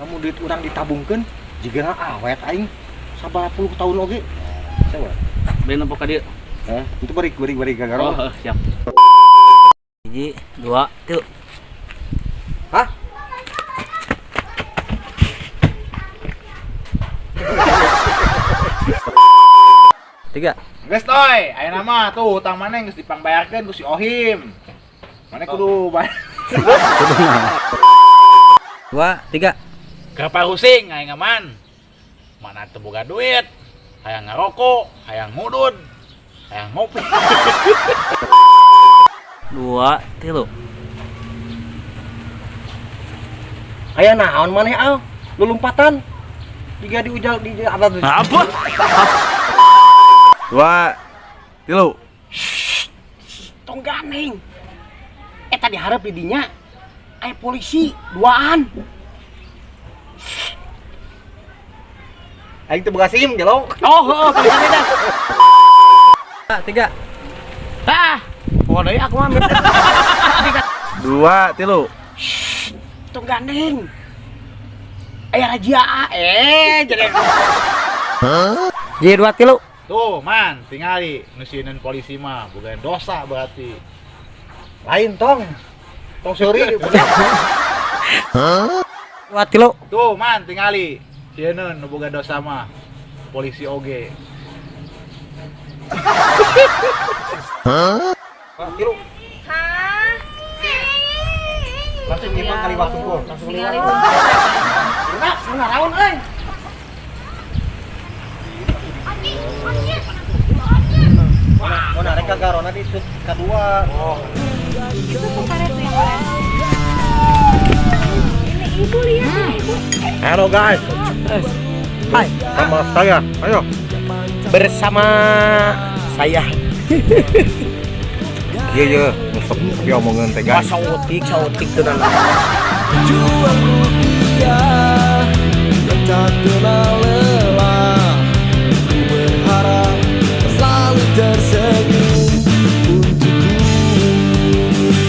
Lamun duit urang ditabungkeun, jigana awet aing sabaraha puluh tahun oge. Coba. Beli nempo ka dieu. Eh, itu bari bari bari gagaro. Oh, heuh, siap. Hiji, dua, tilu. Hah? Tiga. Geus toy, ayeuna mah tuh hutang maneh geus dipangbayarkeun ku si Ohim. Maneh kudu bayar. Dua, tiga. Keur parusing aing aman. Mana teu boga duit. Hayang ngarokok, hayang ngudud, hayang ngopi. Dua, tilu. Aya naon maneh al? Lulumpatan. Jiga diujal di apa tuh? Apa? Dua, tilu. Tong ganeng. Eta diharap di dinya aya polisi duaan. Aing teu boga SIM gelo. Oh, heuh, polisi dah. Dua, tiga. Ah, pokoknya aku mah Dua, tilu. tong gandeng. Aya razia jadi. Jadi dua, tilu. Tuh, man, tingali nu sieun polisi mah boga dosa berarti. Lain tong. Tong seuri. Dua, tilu. Tuh, man, tingali sieun nu boga dosa mah polisi oge. Tilu. Hah? Langsung lima kali waktu gua. Langsung lima. Ningali hungkul. Nah, mana raun euy. Mau narik ke Garona di shoot kedua. Oh. Itu tuh karet tuh yang karet. Ini ibu lihat nih ibu. Halo guys. Hai. Sama saya. Ayo. Bersama saya. Iya iya, ngesep tapi omongan teh guys. Saotik, saotik tuh nana. Juang rupiah yang tak kenal.